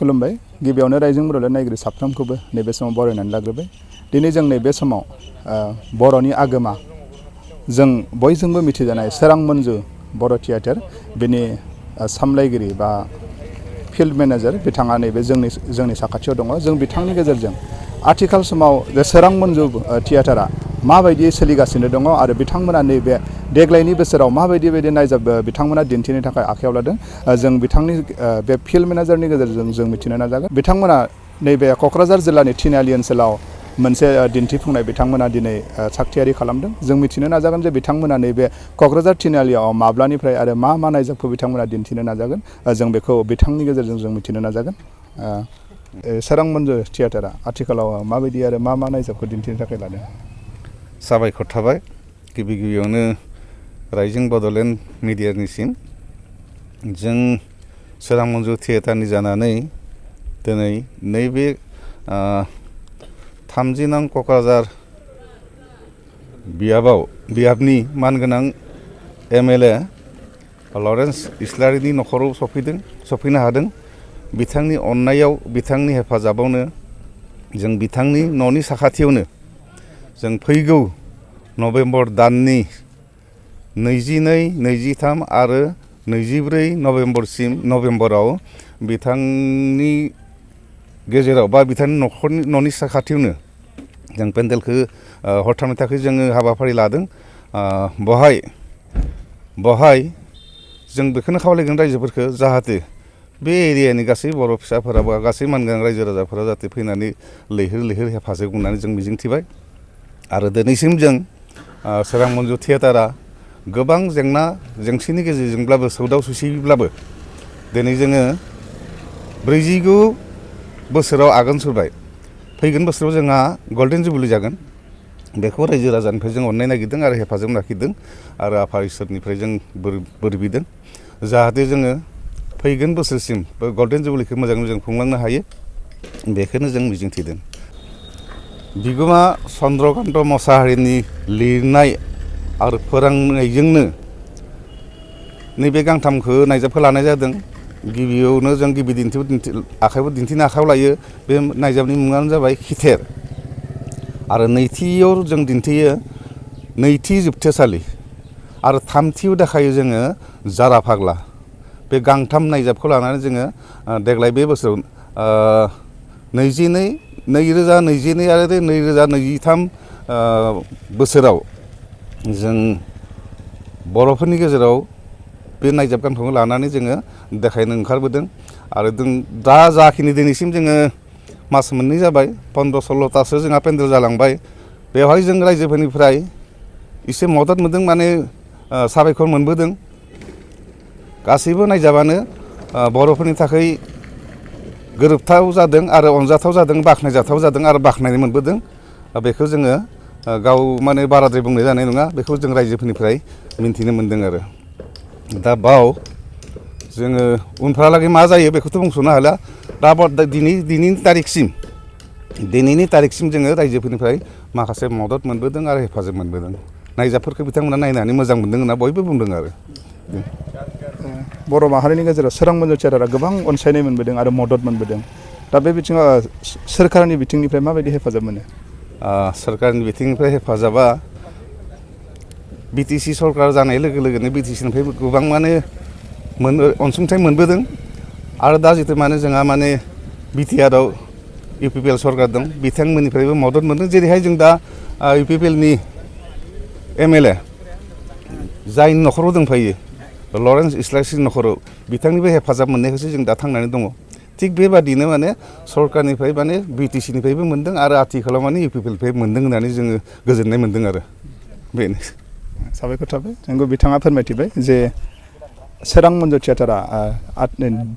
खुलुमबाय गिबियावनो रायजों बर'लेण्ड नायगिरि साफ्रोमखौबो नैबे समाव बरायनानै लाग्रोबाय दिनै जों नैबे समाव बर'नि आगोमा जों बयजोंबो मिथिजानाय सोरां मन्जु बर' थियेटार बेनि सामलायगिरि बा फिल्ड मेनेजार बिथाङा नैबे जोंनि साखाथियाव दङ जों बिथांनि गेजेरजों आथिखाल समाव जे सोरां मन्जु थियेटारा माबायदि सोलिगासिनो दङ आरो बिथांमोना नैबे देग्लायनि बोसोराव माबायदि नायजाब बिथांमोना दिन्थिनो थाखाय आखायाव लादों जों बिथांनि बे फिल्ड मेनेजारनि गेजेरजों जों मिथिनो नाजागोन बिथांमोना नैबे क'क्राझार जिल्लानि थिनालि ओनसोलाव मोनसे दिन्थिफुंनाय बिथांमोना दिनै थागथियारि खालामदों जों मिथिनो नाजागोन जे बिथांमोना नैबे क'क्राझार थिनालियाव माब्लानिफ्राय आरो मा नायजाबखौ बिथांमोना दिन्थिनो नाजागोन जों बेखौ बिथांनि गेजेरजों जों मिथिनो नाजागोन सोरां मन्जु थियेटारा आथिखालाव माबायदि आरो मा नायजाबखौ दिन्थिनो थाखाय लादों साबायखर थाबाय गिबियावनो रायजों बड'लेण्ड मिडियानिसिम जों सोरां मन्जु थियेटारनि जानानै दिनै नैबे 30 नं क'क्राझार बियाबनि मानगोनां MLA लरेन्स इस्लारिनि न'खराव सफैनो हादों बिथांनि अननायाव बिथांनि हेफाजाबावनो जों बिथांनि न'नि साखाथियावनो जों फैगौ नभेम्बर दाननि 22, 23 आरो 24 नभेम्बराव बिथांनि गेजेराव बा बिथांनि न'नि साखाथियावनो जों पेन्डेलखौ हरथारनो थाखाय जोङो हाबाफारि लादों बहाय जों बेखौनो खावलायगोन रायजोफोरखौ जाहाथे बे एरियानि गासै बर' फिसाफोरा बा गासै मानगोनां रायजो राजाफोरा जाहाथे फैनानै लैहोर हेफाजाब होननानै जों मिजिंथिबाय आरो दिनैसिम जों सोरां मन्जु थियेटारा गोबां जेंना जेंसिनि गेजेरजोंब्लाबो सौदाव सौसिब्लाबो दिनै जोङो 49 बोसोराव आगान सुरबाय फैगोन बोसोराव जोंहा गल्डेन जुबुलि जागोन बेखौ रायजो राजानिफ्राय जों अननाय नागिरदों आरो हेफाजाब लाखिदों आरो आफा इसोरनिफ्राय जों बोर बिदों जाहाथे जोङो फैगोन बोसोरसिम गल्डेन जुबुलिखौ मोजाङै खुंलांनो हायो बेखौनो जों मिजिंथिदों बिगुमा चन्द्रकान्त मोसाहारिनि लिरनाय आरो फोरोंनायजोंनो नैबे गांथामखौ नायजाबखौ लानाय जादों गिबियावनो जों गिबि दिन्थिनो आखायाव लायो बे नायजाबनि मुङानो जाबाय खिथेर आरो नैथियाव जों दिन्थियो नैथि जोबथेसालि आरो थामथियाव देखायो जोङो जारा फाग्ला बे गांथाम नायजाबखौ लानानै जोङो देग्लाय बे बोसोराव 2022 आरो 2023 बोसोराव जों बर'फोरनि गेजेराव बे नायजाब गांथामखौ लानानै जोङो देखायनो ओंखारबोदों आरो जों दा जाखिनि दिनैसिम जोङो मास मोननै जाबाय 15-16थासो जोंहा पेन्डेल जालांबाय बेवहाय जों रायजोफोरनिफ्राय एसे मदद मोनदों माने साबायखर मोनबोदों गासैबो नायजाबानो बर'फोरनि थाखाय गोरोबथाव जादों आरो अनजाथाव जादों बाख्नायजाथाव जादों आरो बाख्नायनाय मोनबोदों बेखौ जोङो गाव माने बाराद्राय बुंनाय जानाय नङा बेखौ जों रायजोफोरनिफ्राय मिन्थिनो मोनदों आरो दा जोङो उनफ्रालागै मा जायो बेखौथ' बुंस'नो हाला दा दिनैनि तारिखसिम जोङो रायजोफोरनिफ्राय माखासे मदद मोनबोदों आरो हेफाजाब मोनबोदों नायजाबफोरखौ बिथांमोना नायनानै मोजां मोनदों होनना बयबो बुंदों आरो बर' माहारिनि गेजेराव सोरां मन्जु थियेटारा गोबां अनसायनाय मोनबोदों आरो मदद मोनबोदों दा बे बिथिङाव सोरखारनि बिथिंनिफ्राय माबायदि हेफाजाब मोनो सोरखारनि बिथिंनिफ्राय हेफाजाबा BTC सरकार जानाय लोगो लोगोनो BTCनिफ्राय गोबां माने अनसुंथाइ मोनबोदों आरो दा जितु माने जोंहा माने बिटिआरआव UPPL सरकार दं बिथांमोननिफ्रायबो मदद मोनदों जेरैहाय जों दा UPPLनि MLA जायनि न'खराव दंफायो लरेन्स इस्लारिनि न'खराव बिथांनिबो हेफाजाब मोननायखौसो जों दा थांनानै दङ थिग बेबादिनो माने सरकारनिफ्राय माने BTCनिफ्रायबो मोनदों आरो आथिखालाव माने UPPLनिफ्राय मोनदों होननानै जोङो गोजोननाय मोनदों आरो बेनो साबायखर थाबाय नंगौ बिथाङा फोरमायथिबाय जे सोरां मन्जु थियेटारा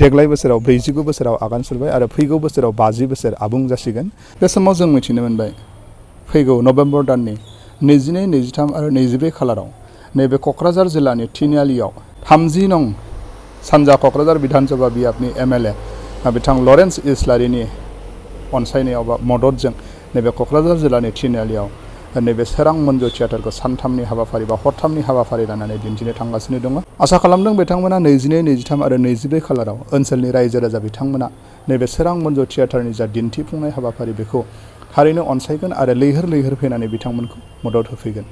देग्लाय बोसोराव 49 बोसोराव आगान सुरबाय आरो फैगौ बोसोराव 50 बोसोर आबुं जासिगोन बे समाव जों मिथिनो मोनबाय फैगौ नभेम्बर दाननि 22, 23 आरो 24 खालाराव नैबे क'क्राझार जिल्लानि थिनालियाव 30 नं सानजा क'क्राझार बिधानसभा बियाबनि MLA बिथां लरेन्स इस्लारिनि अनसायनायाव बा मददजों नैबे क'क्राझार जिल्लानि थिनालियाव नैबे सोरां मन्जु थियेटारखौ सानथामनि हाबाफारि बा हरथामनि हाबाफारि लानानै दिन्थिनो थांगासिनो दङ। आसा खालामदों बिथांमोना 22, 23 आरो 24 खालाराव ओनसोलनि रायजो राजा बिथांमोना नैबे सोरां मन्जु थियेटारनि जा दिन्थिफुंनाय हाबाफारि बेखौ थारैनो अनसायगोन आरो लैहोर लैहोर फैनानै बिथांमोनखौ मदद होफैगोन।